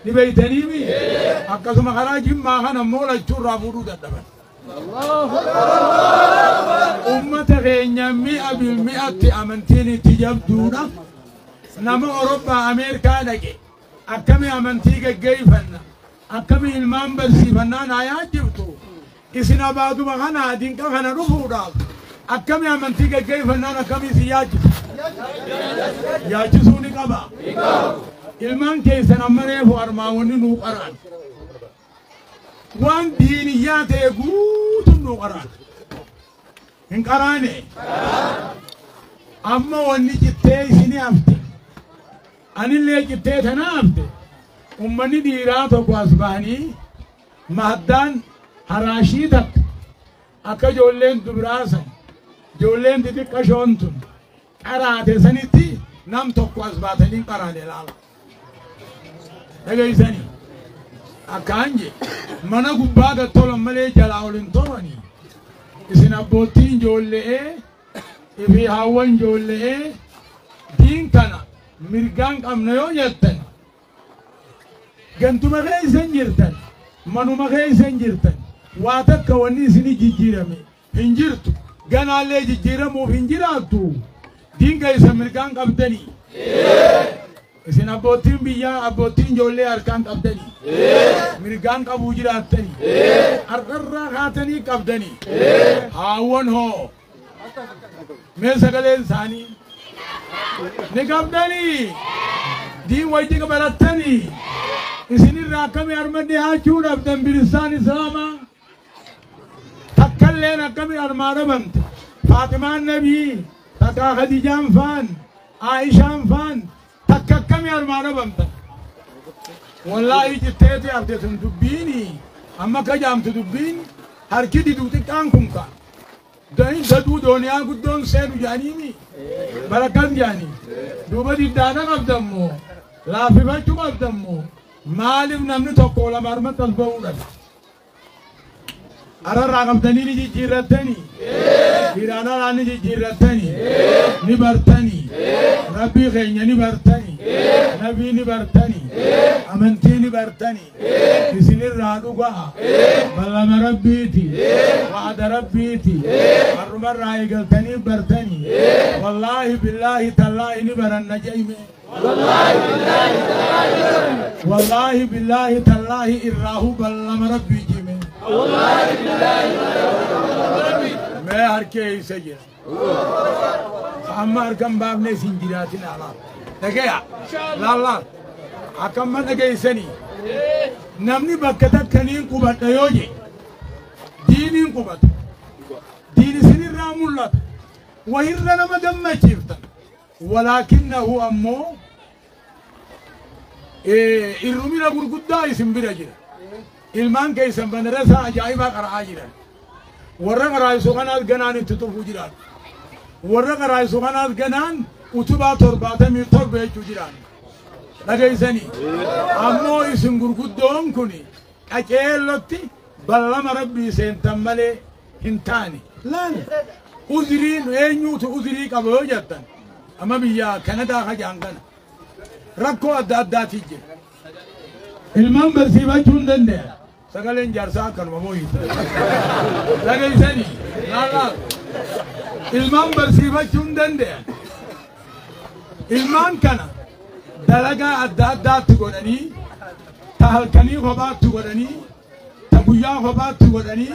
Ni beeytaniimi akkasuma karaa Jimmaa kana immoo lachuurraa fuudhuu dadhaban. Ummata keenya mi'a bilmi'atti amantiin itti jabduudha. Nama Oroppaa Ameerikaa dhaqe akkami amantii geggeeffanna, akkami ilmaan barsiifannaa naa yaajjiftu. Isin abaaduma kana dinqa kana dhufuudhaaf akkami amantii geggeeffannaan akkami isin yaajjisu? Yaachisuu ni qaba. Ilmaan keessan amma reefu armaawwanni nuu qara'an. Waan diiniyyaa ta'e guutuun nuu qara'an. Hin qaraane. Amma wanni cittee isini hafte. Anillee cittee tana hafte. Ummanni dhiiraa tokko as bahanii mahaddaan haraashii takka akka ijoolleen dubiraa san ijoolleen xixiqqashoon tun qaraate sanitti nam tokko as baatanii qaraane laala. Dhageessanii akkaan je mana gubbaa gad tolan malee jalaa ol hin tolanii. Isin abboottiin ijoolle'ee fi haawwan ijoolle'ee diin kana mirgaan qabna yoo jettan gantuma keessa hin jirtan, manuma keessa hin jirtan, waa takka wanni isinii jijjiirame hin jirtu, ganaallee jijjiiramuuf hin jiraattu. Diin keessa mirgaan qabdanii. Isin abboottiin biyyaa abboottiin ijoollee harkaan qabdanii. Mirgaan qabuu jiraattanii. Har'arraa kaatanii qabdanii. Haawwan hoo mee sagaleen isaanii ni qabdanii. Diin wajji barattanii. Isinirraa akkamii harma dhiyaachuu dhabdan bilisaan islaamaa. Takkalleen akkamii harmaa dhabamte. Faatimaan Nabii, takkaa Khadijaan faan, Aishaan faan takka akkamii harmaa dhabamtan. Wallaahi jitteeti hafte tun dubbiini amma akka jaamtu dubbiin harki diduu xiqqaan kun ka. Daduu dooniyaa guddoon seenu jaaniimi barakkas jaanii. Duuba diddaana qabdammoo laaffifachuu qabdammoo maaliif namni tokko lama harmatti as ba'uu dhabe? Ararraa qabdanii ni jijjiirrattanii, dhiiraan alaa ni jijjiirrattanii, ni bartanii, rabbii keenya ni bartanii, nabii ni bartanii, amantii ni bartanii, isinirraa dhugaa, ballama rabbiiti, wa'ada rabbiiti, har'umarraa eegaltanii bartanii, wallaahi billaahi tallaahi ni baranna je'ime. Wallaahi billaahi tallaahi irraahu ballama rabbii jime. Mee harkee isa jira. Amma harkan baafne isin jiraatin alaa. Dhagaya. Laallaa. Akkamma dhageessanii. Namni bakka takkaniin qubadha yoo je. Diiniin qubata. Diin isinirraa mul'ata. Wahirra nama gammachiiftan. Walaakinnahu ammoo irrumina gurguddaa isin bira jira. Ilmaan keessan madrasaa ajaa'ibaa qara'aa jiran. Warra qaraa'isu kanaas ganaan itti tufuu jiran. Warra qaraa'isu kanaas ganaan utubaa 77 jechuu jiran. Dhageessanii. Ammoo isin gurguddoon kun qaceellotti ballama rabbii seentan malee hin taane. Laal uzriin eenyuutu uzrii qaba yoo jettan amma biyya Kanadaa kajaan kana rakkoo adda addaatii jira. Ilmaan barsiifachuu hin danda'an. Sagaleen jaarsaa akkanuma mooyita. Dhageessanii laal ilmaan barsiifachuu hin danda'an. Ilmaan kana dalagaa adda addaatti godhanii, ta halkanii kophaatti godhanii, ta guyyaa kophaatti godhanii,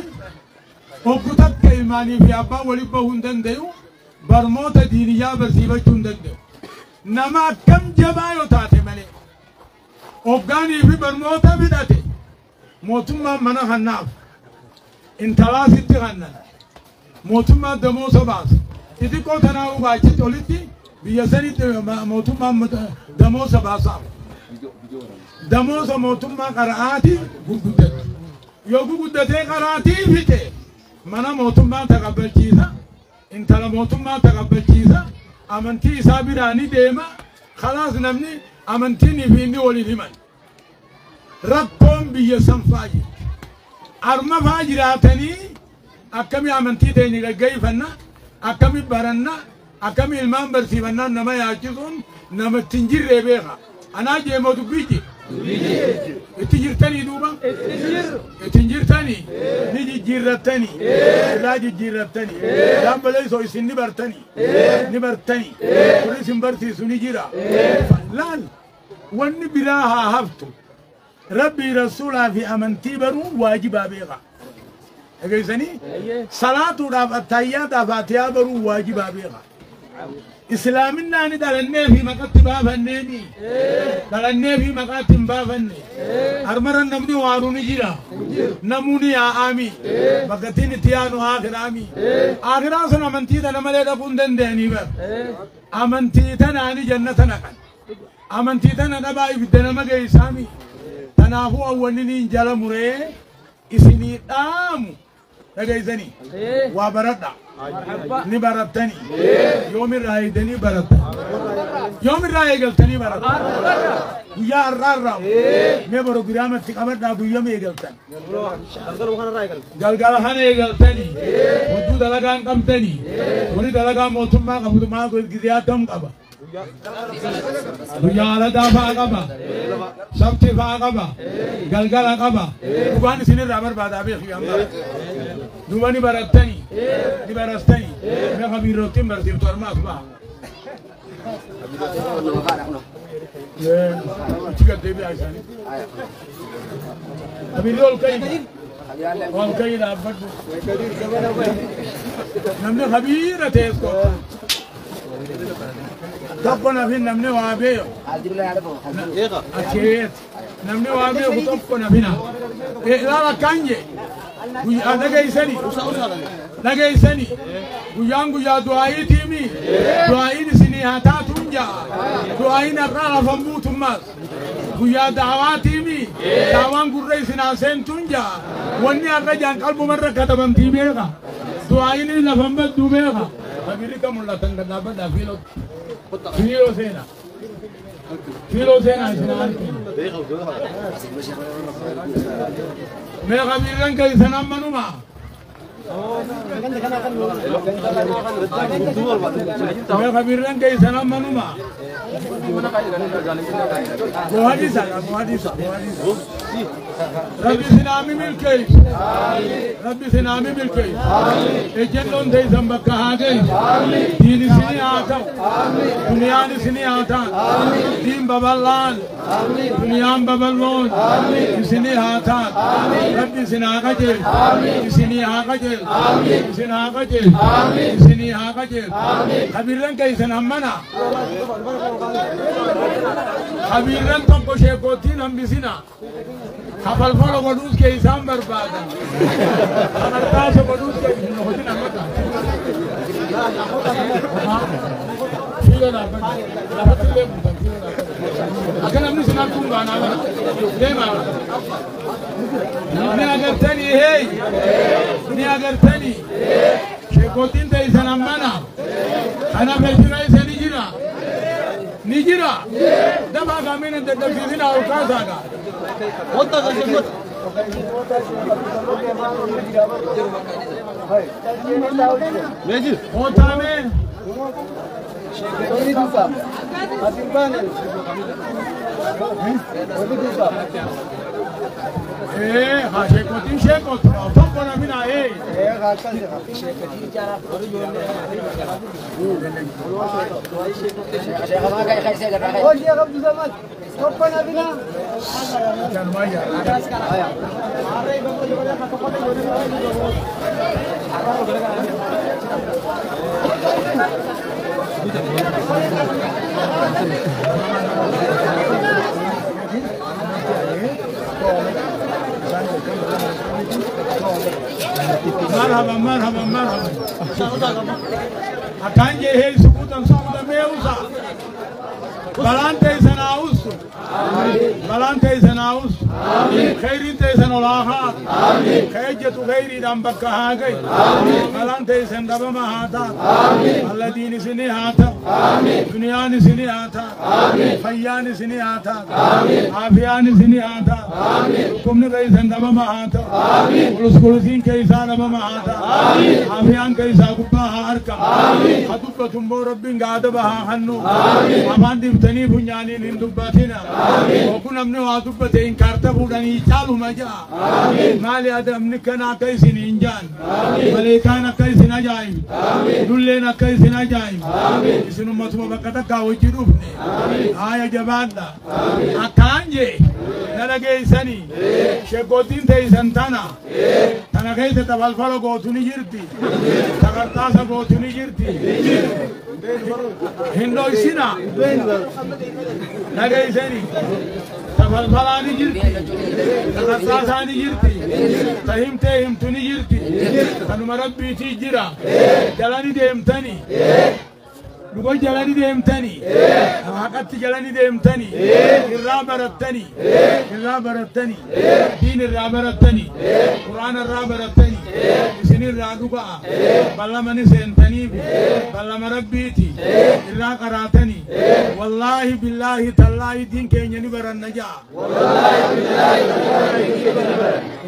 obbo takka ilmaanii fi abbaan waliin bahuu hin danda'u, barmoota diiniyyaa barsiifachuu hin danda'u. Nama akkam jabaa yoo taate malee hoggaanii fi barmoota fidhate mootummaan mana kannaaf intalaa sitti kannan mootummaan damoosa baasa. Xixiqqoo tanaa hubaachitti olitti biyya sanitti mootummaan damoosa baasaaf. Damoosa mootummaa qara'aati gurguddatu. Yoo gurguddatee qara'aatii fixe mana mootummaa taqabbalchiisa. Intala mootummaa taqabbalchiisa. Amantii isaa biraa ni deema. Khalaas namni amantiin fi inni waliin himan. Rakkoon biyya san fa'aa jirti. Arma fa'aa jiraatanii akkami amantii teenya gaggeeffanna, akkami baranna, akkami ilmaan barsiifannaan nama yaachisuun namatti hin jirree beeka. Anaa jeemoo dubbii jee. Itti jirtanii duuba? Itti jirtanii? Ni jijjiirrattanii? Irraa jijjiirrattanii? Dhaabbalee isin ni bartanii? Ni bartanii? Warri isin barsiisu ni jira. Laal wanni biraa haa haftu. Rabbii rasuulaa fi amantii baruun waajibaa beeka. Dhageessanii? Salaatuudhaaf attaayyaadhaaf faatiyaa baruun waajibaa beeka. Islaaminaan dhalannee fi maqatti baafanneeni. Dhalannee fi maqaatti hin baafanne. Harmaran namni waanuu ni jira. Namuuni yaa'aami. Bakka itti yaanu aakhiraami. Aakhiraan sun amantii tana malee dhaquu hin danda'anii bar. Amantii tanaani jannata naqan. Amantii tana dhabaa ibidda nama geessaami. Kanaafuu awwanni niin jala muree isinii dhaamu. Dhageessanii? Waa baradha. Ni barattanii. Yoomirraa eegdanii barattan. Yoomirraa eegaltanii barattan. Guyyaa har'aarraa. Mee borogiraamatti qabadhaa guyyama eegaltan. Galgala kana eegaltanii. Hodduu dalagaa hin qabdanii. Warri dalagaa mootummaa qabu maal gizee akkam qaba? Guyyaa aladaa fa'a qaba. Sabti fa'a qaba. Galgala qaba. Dhugaan isinirraa barbaadaa beeku amma. Duuba ni barattanii. Ni barattanii. Mee kabiirrootti hin barsiiftu armaas ba'a. Achi gad deebi'aa isaanii. Kabiirri ol ka'i. Ol ka'i dhaabbadhu. Namni kabiira ta'es kottu. Tokko nafin namni waa beeku. Acheet. Namni waa beeku tokko nafina. Ilaala akkaan jee. Guyyaa dhageessanii. Dhageessanii. Guyyaan guyyaa du'aayiitiimi. Du'aayiin isinii haa taatuun ja'a. Du'aayiin har'aa lafan buutummaas. Guyyaa daawaatiimi. Daawaan gurra isin haa seentuun ja'a. Wanni har'a jaan qalbumarra katabamtii beeka. Du'aayiin lafan badduu beeka. Kabirri kan mul'atan kan dhaabbadhaa fiiloo. Fiiloo seenaa. Fiiloo seenaa isin haa arginu. Mee kabiirran keessan ammanuma. Mee kabiirran keessan ammanuma. Gohadisa gohadisa gohadisa. Rabbi sinaami milkeessu. Rabbi sinaami milkeessu. Ejjennoon teessan bakka haa geessu. Diin isinii haa ta'u. Duniyaan isinii haa ta'u. Diin babal'aan. Duniyaan babal'oon. Isinii haa ta'u. Rabbi isin haa qajeelchu. Isinii haa qajeelchu. Isin haa qajeelchu. Isinii haa qajeelchu. Kabiirran keessan hammana. Kabiirran tokko sheekootiin hambisina. Kafalfala godhuus keessaan barbaadan. Kamartaasa godhuus keessan hojiin hammata. Fiila dhaabbata. Lafatti illee buutan fiila dhaabbata. Akka namni isin arguun baanaa bara. Deemaa bara. Ni agartanii hey. Ni agartanii. Sheekootiin teessan hammana. Kanaaf jira isa ni jira. Ni jira. Dafaa kaamiin hin dadhabsiisinaa ol kaasaadha. Kotame. Ha shekotin shekot. Tokko namina eh. مرحبا مرحبا مرحبا. أكان جه سكوتن سكوتن ميوسا. بلانتي سناوس. بلانتي سناوس. خيري تيسن آمين. خيجة خيري دم بكها گئی. بلانتي سن دبما هاتا. الذين سني هاتا. دنيا سني هاتا. فيان سني هاتا. عافيان سني هاتا. Dhukkubni keessan dhabama haa ta'u. Kuluskulisiin keessaa dhabama haa ta'u. Afiyaan keessaa gubbaa haa argamu. Haa dubbatu immoo Rabbiin gaadaba haa hannu. Afaan dhiiftanii funyaaniin hin dubbatina. Oguu namni waa dubbate hin kaarta fuudhanii caaluma ja'a. Maali adamni kana akka isin hin jaan. Maleekaan akka isin ajaa'ibu. Dulleen akka isin ajaa'ibu. Isin ummatuma bakka takkaa wajji dhufne. Haaya jabaadha. Akkaan jee na dhageessanii sheekootiin teessan tana. Tana keessa tafalfala gootu ni jirti. Takartaasa gootu ni jirti. Hin dhoysina. Dhageessanii. Tafalfalaa ni jirti. Takartaasaa ni jirti. Ta himtee himtu ni jirti. Tanuma Rabbiitii jira. Jalani deemtanii. Dhuga jalani deemtanii. Haqatti jalani deemtanii. Irraa barattanii. Irraa barattanii. Diin irraa barattanii. Qur'aana irraa barattanii. Isin irraa dhuga'a. Ballama ni seentaniif. Ballama Rabbiiti. Irraa qaraatanii. Wallaahi billaahi tallaahi diin keenya ni baranna ja'a.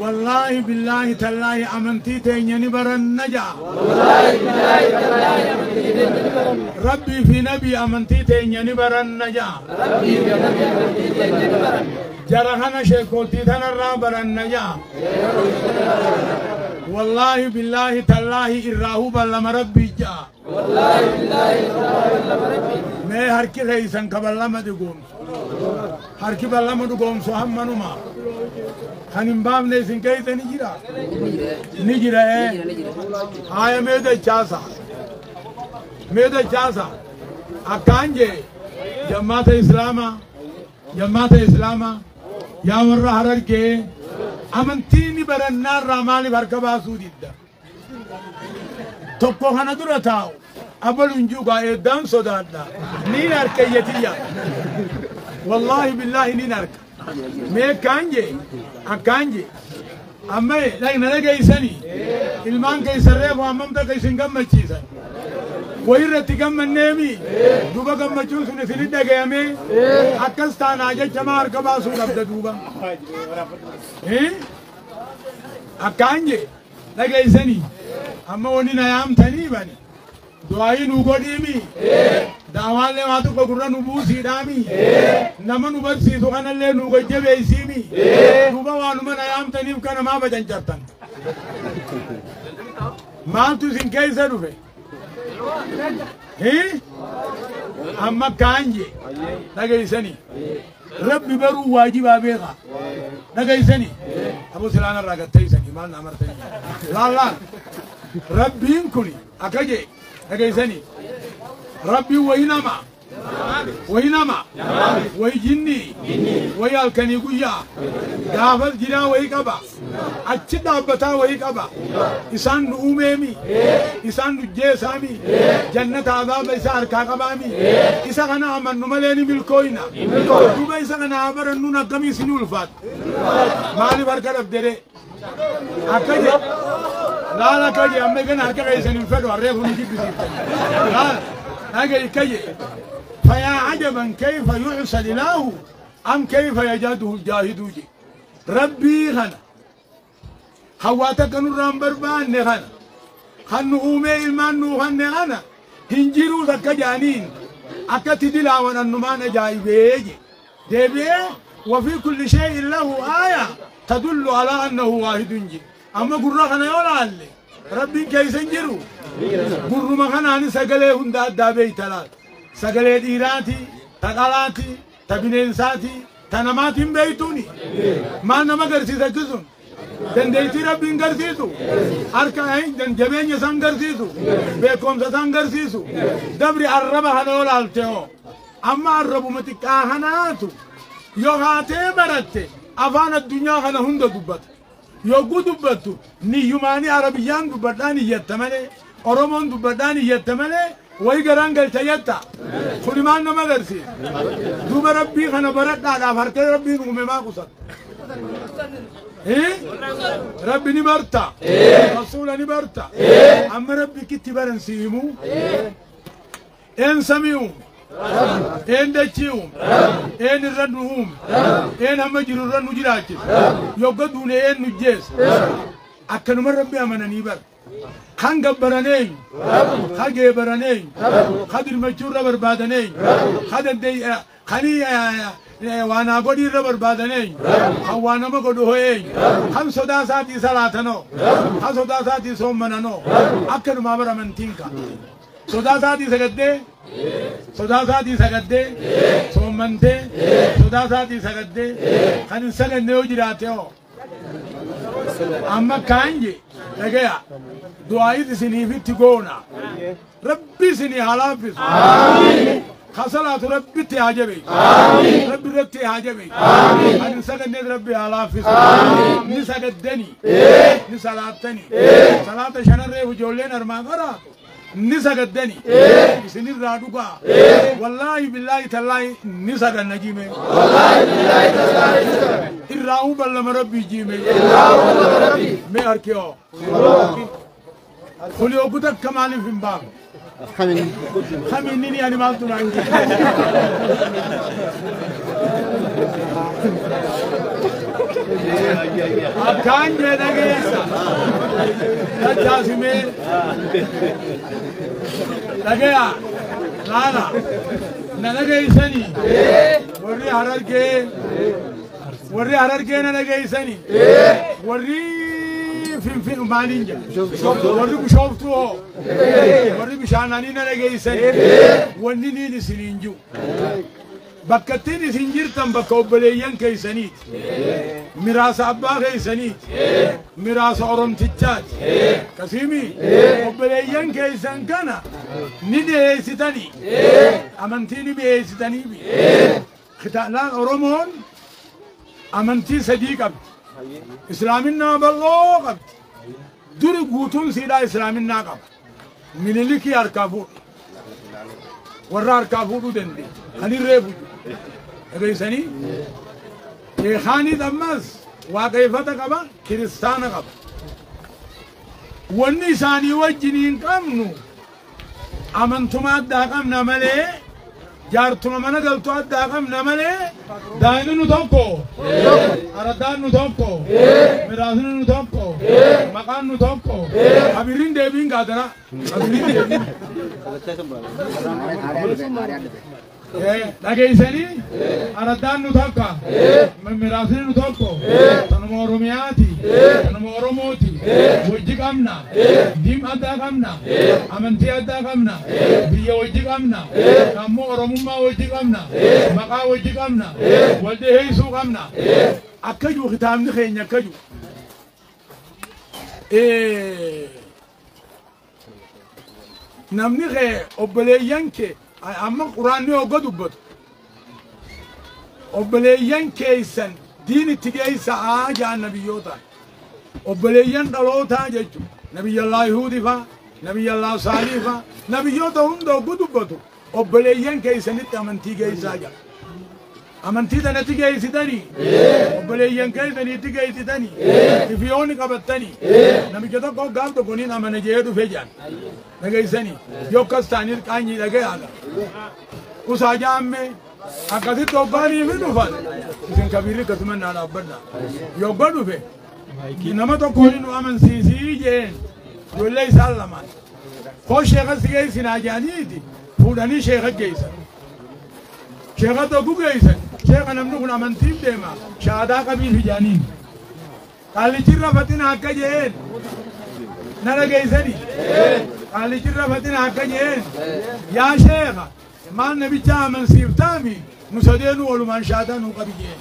Wallaahi billaahi tallaahi amantii teenya ni baranna ja'a. Rabbii fi nabii amantii teenya ni baranna ja'a. Jara kana sheekootii tanarraa baranna ja'a. Wallaahi billaahi tallaahi irraa ballama Rabbii ja'a. Mee harki keessan ka ballama dhugoomsu. Harki ballama dhugoomsu hammanuma. Kan hin baafne isin keessa ni jira. Ni jira ee. Haaya mee dachaasa. Mee dachaasa. Akkaan jee jammaata Islaamaa. Jammaata Islaamaa. Yaa warra Harargee amantii ni barannaarraa maaliif harka baasuu didda? Tokko kana dura taa'u abaluun juugaa eeddaan sodaadha. Niin harka iyyatiyya. Wallaahi billaahi niin harka. Mee akkaan jee akkaan jee amma na dhageessanii ilmaan keessan reefu hammam takka isin gammachiisan. Wayirratti gammanneemi duuba gammachuun sun isinit dhagayamee akkas taanaa jecha maa harka baasuu dhabda duuba. Akkaan jee dhageessanii amma wanni na yaamtanii bani du'aayii nu godhiimi daawaallee waa tokko gurra nu buusiidhaami nama nu barsiisu kanallee nu gajjabeessiimi duuba waanuma na yaamtaniif kana maa bacancartan maaltu isin keessa dhufe? Amma akkaan jee dhageessanii Rabbi baruu waajibaa beekaa dhageessanii aboo silaan irraa gatteessanii maal na amartanii laal laal Rabbiin kuni akka jee dhageessanii Rabbiin wayi nama wayi nama wayi jinnii wayi halkanii guyyaa gaafas jiraa wayi qaba achi dhaabbataa wayi qaba isaan nu uumeemi isaan nu jeesaami jannata azaaba isa harkaa qabaami isa kana amannu malee ni milkooyna duuba isa kana haa barannuun akkamii isin ulfaata maaliif harka dhabdere akka jee laal akka jee amma gana harka keessan hin fedhu harreefu nu jibbisiiftan laal dhaga'i kaje فيا عجبا كيف يعصى الإله أم كيف يجاده الجاهد جي ربي غنى خواتك نوران بربان غنى خن أومي إلمان نوغن غنى هنجرو ذكا جانين أكتدلا وننمان جايبيجي ديبي وفي كل شيء له آية تدل على أنه واحد جي أما قرر غنى يولا اللي ربي كيس انجرو قرر مغنى سقلي هندا دابي تلات sagalee dhiiraati, ta dhalaati, ta bineensaati, ta namaatiin beeytuuni. Maal nama garsiisa jechuun? Dandeettii Rabbiin garsiisu, harka jabeenya isaan garsiisu, beekumsa isaan garsiisu. Dabri arraba kana yoo laalte hoo amma arrabuma xiqqaa kanaatu yoo haatee baratte afaan addunyaa kana hunda dubbata. Yogguu dubbattu niyyumaanii Arabiyyaan dubbadhaan iyyatta malee, Oromoon dubbadhaan iyyatta malee wayi garaan galcha jetta. Kuni maal nama agarsiisa? Duuba Rabbii kana baradhaadhaaf harka Rabbiin uume maa qusata? Rabbi ni barta. Rasuula ni barta. Amma Rabbi kitti baran si himu. Een samii uume. Een dachii uume? Een irra nu uume? Een hamma jiru irra nu jiraachise? Yogga duune een nu jeesse? Akkanuma Rabbi amananii bara. Kan gabbaran eenyu? Ka geebaran eenyu? Ka dirmachuu irra barbaadan eenyu? Ka dandee kanii waan haa godhii irra barbaadan eenyu? Kan waa nama godhu hoo eenyu? Kan sodaa isaatii salaatanoo? Kan sodaa isaatii soommananoo? Akkanumaa bara amantiin ka. Sodaa isaatii sagaddee? Sodaa isaatii sagaddee? Soommantee? Sodaa isaatii sagaddee? Kan hin saganne yoo jiraate hoo? Amma kaan je dhagaya du'aayit isiniifitti goona. Rabbi isinii haa laaffisu. Ka salaatu Rabbitti haa jabeessu. Rabbi irratti haa jabeessu. Kan hin sagannees Rabbi haa laaffisu. Ni sagaddanii. Ni salaattanii. Salaata shanarreef ijoolleen armaan qaraatu. Ni sagaddanii. Isinirraa dhugaa. Wallaahi billaahi tallaahi ni saganna jime. Irraa ballama Rabbii jime. Mee harki hoo. Kuni oggu takka maaliif hin baafne? Kamiin ani maaltu naan jedhe? Akkaan jee dhageessa. Dachaasimee. Dhagaya. Laala. Na dhageessanii. Warri Harargee. Warri Harargee na dhageessanii. Warri Finfin maaliin jedha? Warri Bishooftuu hoo? Warri bishaananii na dhageessanii. Wanni niin isiniin jiru. Bakka ittiin isin jirtan bakka obboleeyyan keessaniiti. Miraasa abbaa keessaniiti. Miraasa Oromtichaati. Kasiimi obboleeyyan keessan kana ni dhiyeessitanii. Amantii ni dhiyeessitanii. Kitaalaan Oromoon amantii sadii qabdi. Islaaminaa bal'oo qabdi. Duri guutuun siidhaa islaaminaa qaba. Minilikii harkaa fuudhu. Warra harkaa fuudhuu danda'e. Kan irree fuudhu. Dhageessanii? Sheekaanis ammas waaqeffata qaba, kiristaana qaba. Wanni isaanii wajjin hin qabnu amantuma addaa qabna malee jaartuma mana galtuu addaa qabna malee daa'imni nu tokko, araddaan nu tokko, miraasni nu tokko, maqaan nu tokko, abirriin deebiin gaadara. Abirriin deebiin. Dhageessanii araddaan nu tokko, miraasni nu tokko, tanuma Oromiyaati, tanuma Oromooti, wajji qabna, diim addaa qabna, amantii addaa qabna, biyya wajji qabna, ammoo Oromummaa wajji qabna, maqaa wajji qabna, wal dhiheessuu qabna. Akka jiru kitaabni keenya akka jiru. Namni kee obboleeyyan kee amma quraanni hogga dubbatu obboleeyyan keessan diin itti geessaa jaan nabiyyootaan obboleeyyan dhalootaa jechuudha. Nabiyyallaa Yihuudi faa, Nabiyyallaa Saalii faa, nabiyyoota hunda hogga dubbatu obboleeyyan keessanitti amantii geessaa jira. Amantii tanatti geessitanii, obboleeyyan keessanitti geessitanii, ifiyoonni qabattanii, namicha tokko gaaf tokko niin amana jee dhufe jedhan. Dhageessanii yoo akkas ta'anii qaanyii dhagee haala. Usaa jaamme akkasitti hoggaanii fi dhufan isin kabiirri akkasuma naa dhaabbadha. Yogga dhufe nama tokko nu amansiisii jeen ijoollee isaan lamaan. Koo sheeka si geessinaa jedhaniiti fuudhanii sheeka geessan. Sheeka tokko geessan sheeka namni kun amantiif deema shaadaa qabiif ijaaniin. Qaallichirra fatina akka jeen na dhageessanii. Qaallichirra fatina akka jeen yaa sheeka maal namicha amansiiftaami nu sadeenuu walumaan shaadaa nuu qabi jeen.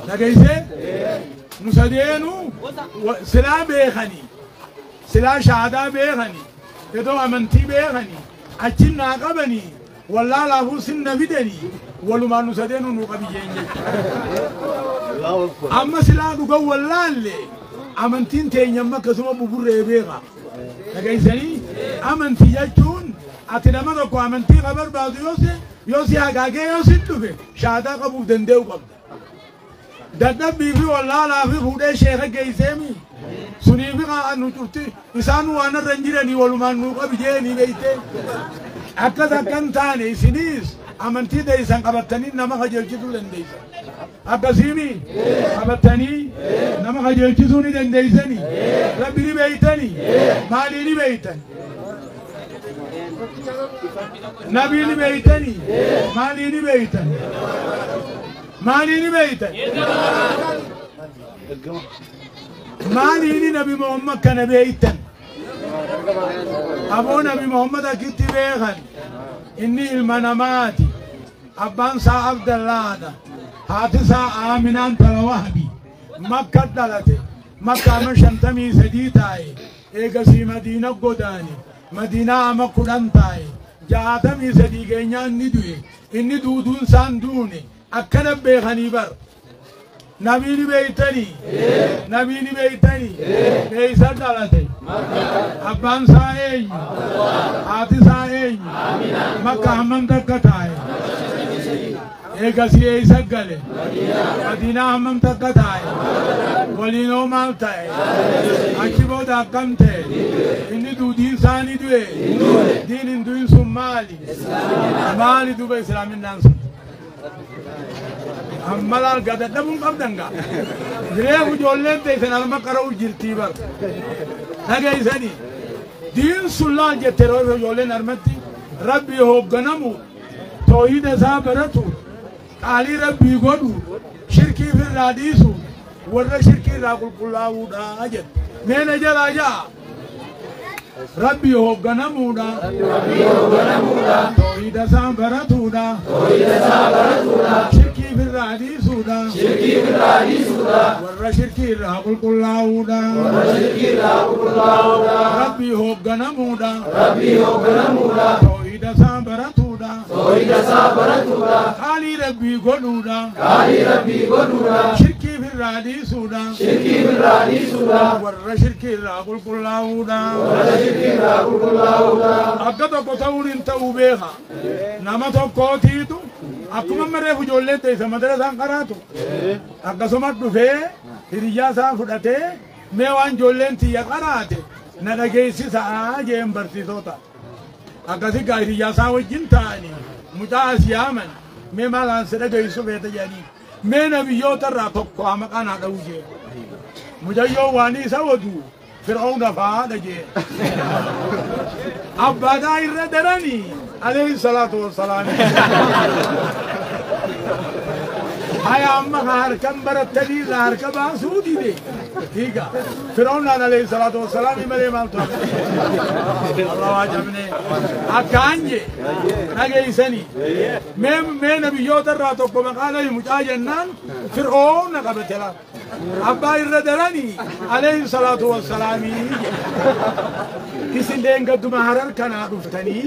Dhageessee nu sadeenuu silaa beekanii silaa shaadaa beekanii iddoo amantii beekanii achi naa qabanii wallaalaafuu sinna fidanii walumaan nu sadeenuu nuu qabi jeen jechuudha. Amma silaa dhugan wallaalle amantiin teenya amma akkasuma buburree beeka. Dhageessanii amantii jechuun ati nama tokko amantii ka barbaadu yoo si hagaagee yoo si dhufe shaadaa qabuuf danda'u qabda. Dadhabbii fi wallaalaa fi fuudhee sheeka geesseemi. Sunii fi nu cufti isaan waan irra hin jiranii walumaan nuu qabi jeenii beeytee. Akkas akkan taane isinis amantii teessan qabattanii nama qajeelchisuu dandeessan. Akkasiimi qabattanii nama qajeelchisuu ni dandeessanii. Rabbi ni beeytanii. Maalii ni beeytan? Nabii ni beeytanii. Maalii ni beeytan? Maalii ni beeytan? Maalii ni Nabi Muhammad kana beeytan? Aboo Nabi Muhammad akkitti beekan inni ilma namaati. Abbaan isaa Abdallaadha. Haati isaa Aaminaan tala Wahbi. Makka dhalate. Makka ama 53 taa'e. Eegasii Madiina godaane. Madiinaa ama 10 taa'e. 63 keenyaan ni du'e. Inni duuduun isaan duune. Akkana beekanii bar. Nabii ni beeytanii. Nabii ni beeytanii. Eessa dhalate? Abbaan isaa eenyu? Haati isaa eenyu? Makka hammam takka taa'e? Eegasii eessa gale? Madiinaa hammam takka taa'e? Waliinoo maal ta'e? Achi booda akkam ta'e? Inni duudiin isaa ni du'e. Diin hin du'in sun maali? Maali duuba islaaminaan sun? Amma laal gadadhabuun qabdan gaa. Jireefu ijoolleen teessan alma qara'u jirtii bar. Dhageessanii. Diin sun laal jette yeroo ijoolleen armatti rabbii hoogganamu toohida isaa baratu qaalii rabbii godhu shirkii ofirraa dhiisu warra shirkii irraa qulqullaa'uudha jette. Mee na jalaa ja'a. Rabbii hoogganamuudha. Toohida isaa baratuudha. Shirkii ofirraa dhiisuudha. Warra shirkii irraa qulqullaa'uudha. Rabbii hoogganamuudha. Toohida isaa baratuudha. Qaalii rabbii godhuudha. Shirkii ofirraa dhiisuudha. Warra shirkii irraa qulqullaa'uudha. Akka tokko ta'uun hin ta'uu beeka. Nama tokkootiitu akkuma mareef ijoolleen teessa madarasaan qaraatu. Akkasuma dhufee hiriyyaa isaa fudhatee mee waan ijoolleen tiyya qaraate na dhageessisaa jeen barsiisota. Akkasii gaa hiriyyaa isaa wajjin taa'anii mucaa as yaaman mee maalaan si dhageessu feeta jedhanii mee nabiyyoota irraa tokko haa maqaan haa dha'u jeen. Mucayyoo waan isa oduu Fir'auna fa'aadha jeen. Abbaadaa irra daranii alayhi salaatu wassalaam. Haya amma ka harkan barattanii irraa harka baasuu dide. Hiika. Fir'aunaan alayhi salaatu wassalaam malee maaltu hafe? Allah waa jabne. Akkaan je dhageessanii. Mee nabiyyoota irraa tokko maqaa dhahi mucaa jennaan Fir'auna qabate laata. Abbaa irra daranii alayhi salaatu wassalaamii. Isin leengadduma harar kanaa dhuftanii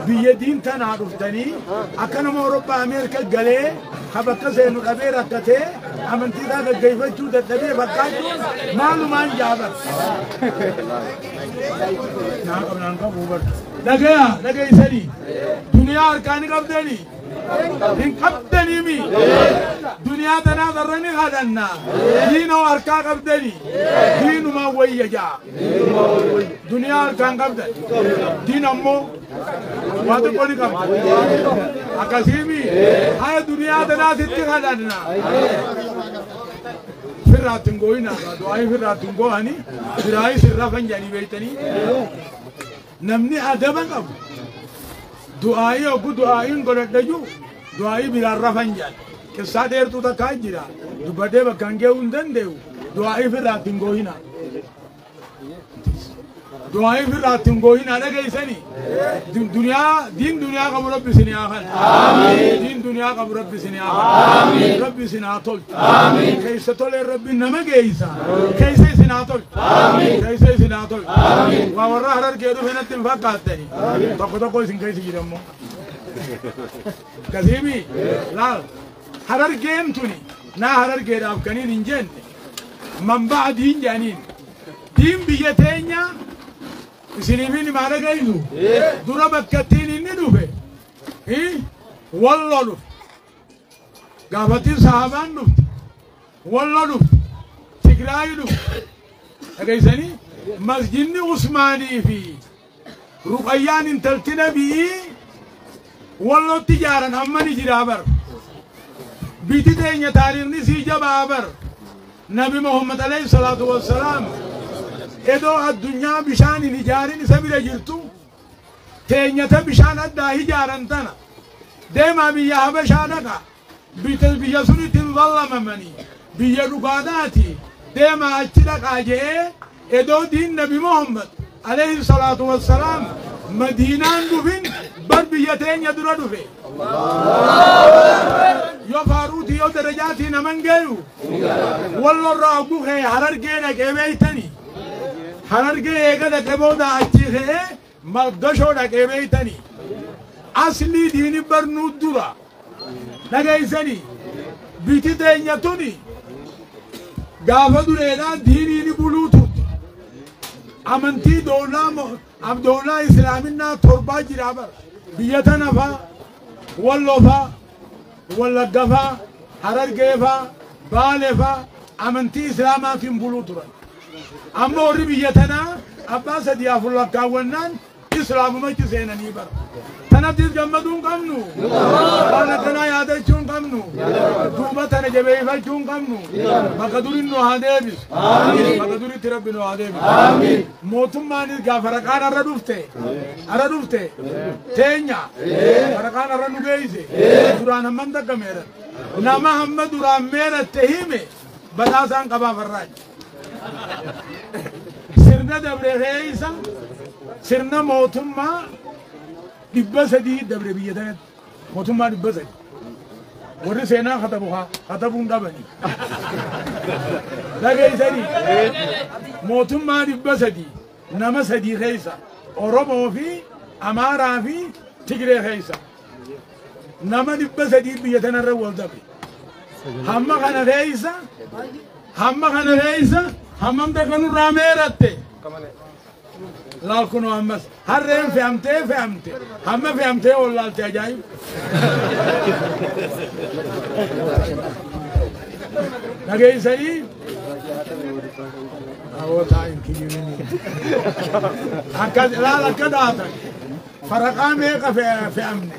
biyya diin tanaa dhuftanii akka nama Awurooppaa Ameerika galee ka bakka seenu dhabee rakkatee amantii isaa gaggeeffachuu dadhabee fakkaachuun maalumaan jaabar. Naa qabnaan qabu bar. Dhagaya dhageessanii duniyaa harkaa ni qabdanii. Hin qabdanii mi? Duniyaa tanaa irra ni kadhanna. Diinoo harkaa qabdanii. Diinumaa wayya ja'a. Duniyaa harkaan qabdan. Diin ammoo waa xiqqoo ni qabda. Akkasiimi haya duniyaa tanaa sitti kadhanna. Firraatti hin gooyinaa. Du'aayii firraatti hin goo'anii biraayis irra fanjanii beeytanii. Namni adaba qabu. Du'aayii oggu du'aayiin godhadha jiru du'aayii biraan rafan jedhan. Qissaa dheertuu takkaa jira. Dubbadhee bakka hin ga'uu hin danda'u. Du'aayii firraatti hin gooyinaa. Du'aayii firraatti hin gooyinaa dhageessanii. Duniyaa diin duniyaa qabu rabbi isin haa kennu. Diin duniyaa qabu rabbi isin haa kennu. Rabbi isin haa tolchu. Keessa tolee rabbi nama geessa. Keessa isin haa tolchu. Keessa isin haa tolchu. Waa warra harargee dhufe natti hin fakkaattani. Tokko tokko isin keessa jira immoo. Kasiimi laal harargeen tuni naa harargeedhaaf kaniin hin jenne manba'a diin jedhaniin. Diin biyya teenya isiniifin himaa dhagaynu dura bakka ittiin inni dhufe wallo dhufe. Gaafattiin sahabaan dhufte wallo dhufte Tigraayi dhufte. Dhageessanii masjidni Usmaanii fi Ruqayyaan intalti nabii Wallootti ijaaran amma ni jiraa bar. Biti teenya taariikhni sii jabaa bar. Nabi Muhammad alayhi salaatu wassalaam edoo addunyaa bishaan hin ijaarin isa bira jirtu teenyata bishaan addaa ijaaran tana deemaa biyya Habashaa dhaqa biyya sunitti hin zallamamanii biyya dhugaadhaati deemaa achi dhaqaa je'ee edoo diin Nabi Muhammad alayhi salaatu wassalaam Madiinaan dhufin bar biyya teenya dura dhufe. Yoo faaruuti yoo darajaatii naman geeyu wallorraa oguu kee Harargee dhaqee beeytanii Harargee eega dhaqee booda achi ka'ee Maldashoo dhaqee beeytanii aslii diini barnuu dura dhageessanii biti teenya tuni gaafa dureedhaa diiniini buluu turte amantii doolaa islaaminaa torbaa jiraa bara biyya tana faa Walloo faa Wallagga faa Harargee faa Baale faa amantii islaamaatiin buluu turan. Amma warri biyya tanaa abbaa sadii afur lakkaawwannaan islaamumatti seenanii bara. Tanattis gammaduu hin qabnu. Waan akkanaa yaadachuu hin qabnu. Duuba tana jabeeffachuu hin qabnu. Bakka durii nu haa deebisu. Bakka duriitti Rabbi nu haa deebisu. Mootummaanis gaafa raqaan har'a dhufte. Har'a dhufte. Teenya. Raqaan har'a nu geesse. Duraan hammam takka meeratte. Nama hamma duraan meeratte hime badhaasaan qabaa farraaji. Sirna dabre keessa sirna mootummaa 300 dabre biyya tanatti mootummaa 300 warri seenaa katabu katabuun dhabani dhageessanii mootummaa 300 nama sadii keessa Oromoo fi Amaaraa fi Tigree keessa nama 300 biyya tanarra wal dabre. Hamma kana keessa hammam takka nurraa meeratte. Laal kunoo ammas harreen fe'amtee hamma fe'amtee ol laalte ajaa'ib. Dhageessanii hawwataa hin kiyyinii. Akka laal akka daatan faraqaa meeqa fe'amne